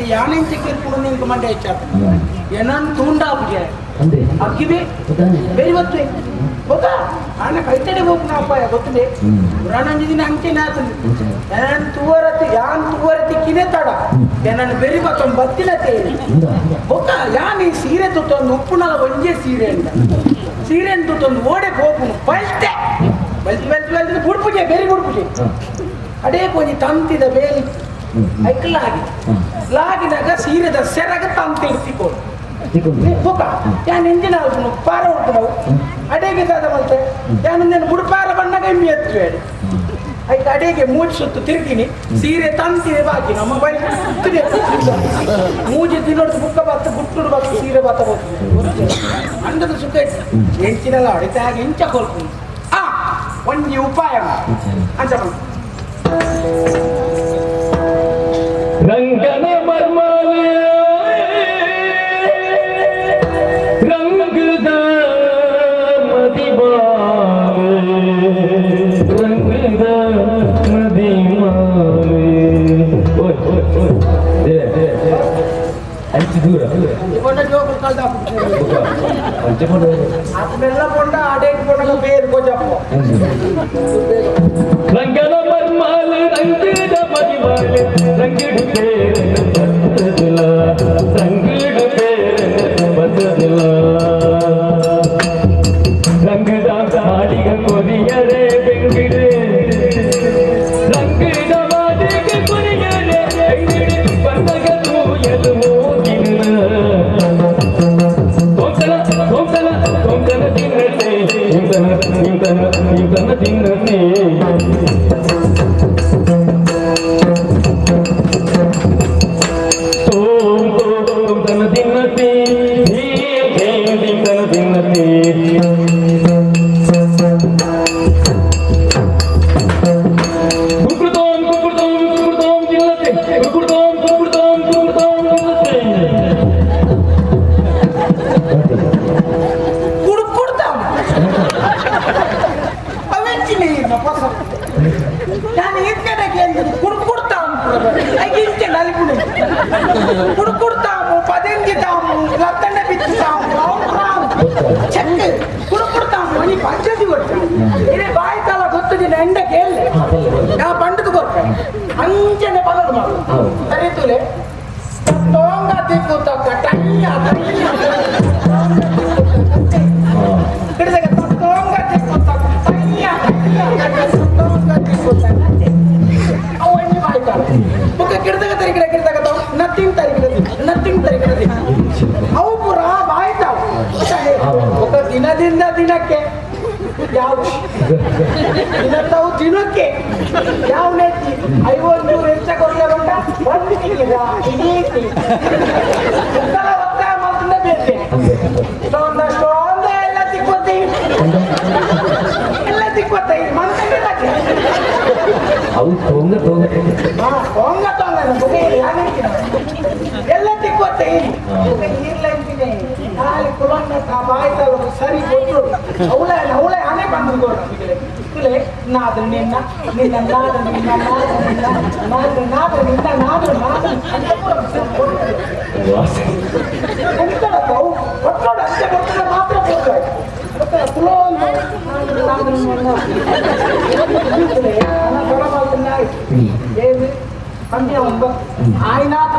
ಯಾನೆಂಚ ಕಿರ್ಪುಡು ನಿಂಗೆ ಮಂಡೆ ಹೆಚ್ಚಾತ ಏನನ್ ತೂಂಡಾಪುಜೆ ಅಕ್ಕಿಬೆ ಬೇರೆ ಬತ್ತು ಗೊತ್ತಾ ಆನ ಕೈತಡೆ ಹೋಗ್ನ ಅಪ್ಪಾಯ ಗೊತ್ತದೆ ಪುರಾಣಂಜಿ ದಿನ ಅಂಚೆನೆ ಆತಂದು ಯಾನ್ ತೂವರತಿ ಯಾನ್ ತೂವರತಿ ಕಿನೆ ತಡ ಏನನ್ನು ಬೆರಿ ಬತ್ತೊಂದು ಬತ್ತಿನತೆ ಬೊಕ್ಕ ಯಾನ್ ಈ ಸೀರೆ ತುತ್ತೊಂದು ಉಪ್ಪುನಲ ಒಂಜೇ ಸೀರೆ ಅಂತ ಸೀರೆ ತುತ್ತೊಂದು ಓಡೆ ಹೋಗುನು ಬಲ್ತೆ ಬಲ್ತಿ ಬಲ್ತಿ ಬಲ್ತಿ ಬುಡ್ಪುಜೆ ಬೆರಿ ಬುಡ್ಪುಜೆ ಅಡೇ ಕೊಂಜಿ ತಂತಿದ ಬೇಲಿ ಐಕ್ ಲಾಗಿ ಲಾಗಿನಾಗ ಸೀರೆದ ಸೆರಗ ತಂತಿ ಇಡ್ತಿಕೊಂಡು ಬೊಕ್ಕ ಯಾನ್ ಎಂಜಿನ ಆಲ್ಪುನು ಪಾರ ಉಡ್ಪುನವು ಅಡೇಗೆ ದಾದ ಮಲ್ತೆ ಯಾನ್ ಬುಡ್ಪಾರ ಬಣ್ಣಗ ಎಮ್ಮಿ ಎತ್ತುವೇಡು ಐಕ್ ಅಡೇಗೆ ಮೂಜಿ ಸುತ್ತು ತಿರುಗಿನಿ ಸೀರೆ ತಂತಿದೆ ಬಾಕಿ ನಮ್ಮ ಬೈ ಮೂಜಿ ತಿನ್ನೋದು ಬುಕ್ಕ ಬತ್ತ ಗುಟ್ಟುಡು ಬತ್ತ ಸೀರೆ ಬತ್ತ ಹೋಗ್ತದೆ ಅಂಡದ ಸುಖ ಎಂಚಿನಲ್ಲ ಹೊಡಿತಾಗ ಎಂಚ ಕೊಲ್ಪುನು ಆ ಒಂಜಿ ಉಪಾಯ ಅಂಚ ರಂಗನ ಮರ್ಮಲೆ ರಂಗದ ಮದಿಮಾಲೆ ರಂಗದ ಮದಿಮಾಲೆ ಓಯ್ ಓಯ್ ಓಯ್ they they ಅಂಚು ದೂರ ಪೊಂಡ ಜೋಕುಲು ಕಲ್ದ ಅಂಚೆ ಪೊಂಡ ಆತ್ಮೆಲ್ಲ ಪೊಂಡ ಅಡೇಗೆ ಪೊಂಡಗ ಬೇರು ಗೋಜಪ್ಪ ರಂಗನ ಮರ್ಮಾಲೆ ರಂಗದ ಮದಿಮಾಲೆ ರಂಗಿಡು ಪೇರನ ಬತ್ತದಿಲ್ಲ ರಂಗಿಡು ಪೇರನ ಬತ್ತದಿಲ್ಲ ರಂಗದ ಮಾಡಿಗ ಕೊರಿಯರೆ ಬೆಂಗಿಡು ರಂಗದ ಮಾಡಿಗ ಕೊರಿಯರೆ ಬೆಂಗಿಡು ಬಂದಗ ತೂಯಲು ಮೋಗಿನ ತೋಂಕಲ ತೋಂಕಲ ತೋಂಕಲ ತಿನ್ನತೆ ಇಂತನ ಇಂತನ ಇಂತನ ತಿನ್ನತೆ ತೋಂ ತೋಂತನ ತಿನ್ನತೆ ಧೀಂ ಧೀಂ ಧೀಂತನ ತಿನ್ನತೆ ಕುಕುರ್ತೋಂ ಕುಕುರ್ತೋಂ ಕುಕುರ್ತೋಂ ತಿನ್ನತೆ ಕುಕುರ್ತೋಂ ಕುಕುರ್ತೋಂ ಕುಕುರ್ತೋಂ ತಿನ್ನತೆ. ಕುಡ್ ಕುಡ್ತಾವ ಅವೆಂಚಿನ ಪಸ ನಾನು ಇದ್ಕಡೆ ಕೇಳಿದ್ದು ಕುಡ್ ಕುಡ್ತಾವ ಇಂಚೆ ನಲಿಪುಡು ಕುಡ್ ಕುಡ್ತಾಮು ಪದೆಂಜಿ ತಾಮು ಲತ್ತಂಡ ಬಿಚ್ಚು ತಾಮು ಚೆಕ್ ಕುಡ್ ಕುಡ್ತಾಮು ನೀ ಪಂಚದಿ ಕೊಟ್ಟ ಇದೇ ಬಾಯಿ ತಲ ಗೊತ್ತದಿನ ಎಂಡ ಕೇಳಲೆ ನಾ ಪಂಡದು ಕೊಟ್ಟೆ ಅಂಚನೆ ಪದದು ಮಾಡು ಸರಿ ತುಲೆ ತೋಂಗ ತಿಕ್ಕು ತಕ್ಕ ಟಯ್ಯ ಟಯ್ಯ ಹಿಡಿದಾಗ ತೋಂಗ ತಿಕ್ಕು ತಕ್ಕ ಟಯ್ಯ ಟಯ್ಯ ತೋಂಗ ತಿಕ್ಕು ತಕ್ಕ ಅವು ಎಣ್ಣೆ ಬಾಯ್ತಾಳೆ ಬುಕ್ಕ ಕಿಡ್ದಾಗ ತರಿಗಿಡ ಕಿಡ್ದಾಗ ತಾವು ನಥಿಂಗ್ ತರಿಗಿಡ ನಥಿಂಗ್ ತರಿಗಿಡ ಅವು ಪೂರ ಬಾಯ್ತಾವ ಬುಕ್ಕ ದಿನದಿಂದ ದಿನಕ್ಕೆ ಯಾವ ದಿನತಾವು ದಿನಕ್ಕೆ ಯಾವ ನೆತ್ತಿ ಐವತ್ತು ಹೆಚ್ಚ ಕೊಡ್ಲೆ ಬಂಡ ಒಂದು ಸಿಕ್ಕಿದ ಇಡೀ ಬುಕ್ಕಲ ಒತ್ತಾಯ ಮಾಡ್ತಂದ ಬೇತೆ ಅಷ್ಟೊಂದ ಎಲ್ಲ ತಿಕ್ಕೋತಿ ಎಲ್ಲ ತಿಕ್ಕೋತ ಮಂತಂದ್ರೆ ಅವು ತೋಂಗ ತೋಂಗ ತೋಂಗ ತೋಂಗ ಎಲ್ಲ ತಿಕ್ಕೋತ ಇರ್ಲ ಅಂತೀನಿ ಖಾಲಿ ಕುಲನ್ನ ಬಾಯ್ತಲ್ಲ ಸರಿ ಕೊಟ್ಟರು ಅವಳ ಅವಳ ಆನೆ ಬಂದು ತುಲೆ ನಾದ್ರ ನಿನ್ನ ನಿನ್ನ ನಾದ್ರ ನಿನ್ನ ನಾದ್ರ ನಿನ್ನ ನಾದ್ರ ನಾದ್ರ ನಿನ್ನ ನಾದ್ರ ನಾದ್ರ ಅಂತ ಪೂರ ಕುಂತಳಪ್ಪ ಅವು ಒಟ್ಟೋಡು ಅಷ್ಟೇ ಬರ್ತದೆ ಮಾತ್ರ ಕೊಡ್ತಾರೆ ಮತ್ತೆ ಕುಲೋ ನಾದ್ರ ನಿನ್ನ ತುಲೆ ಬಡ ಏನು ಕಮ್ಮಿ ಒಂದು ಆಯ್ನಾಥ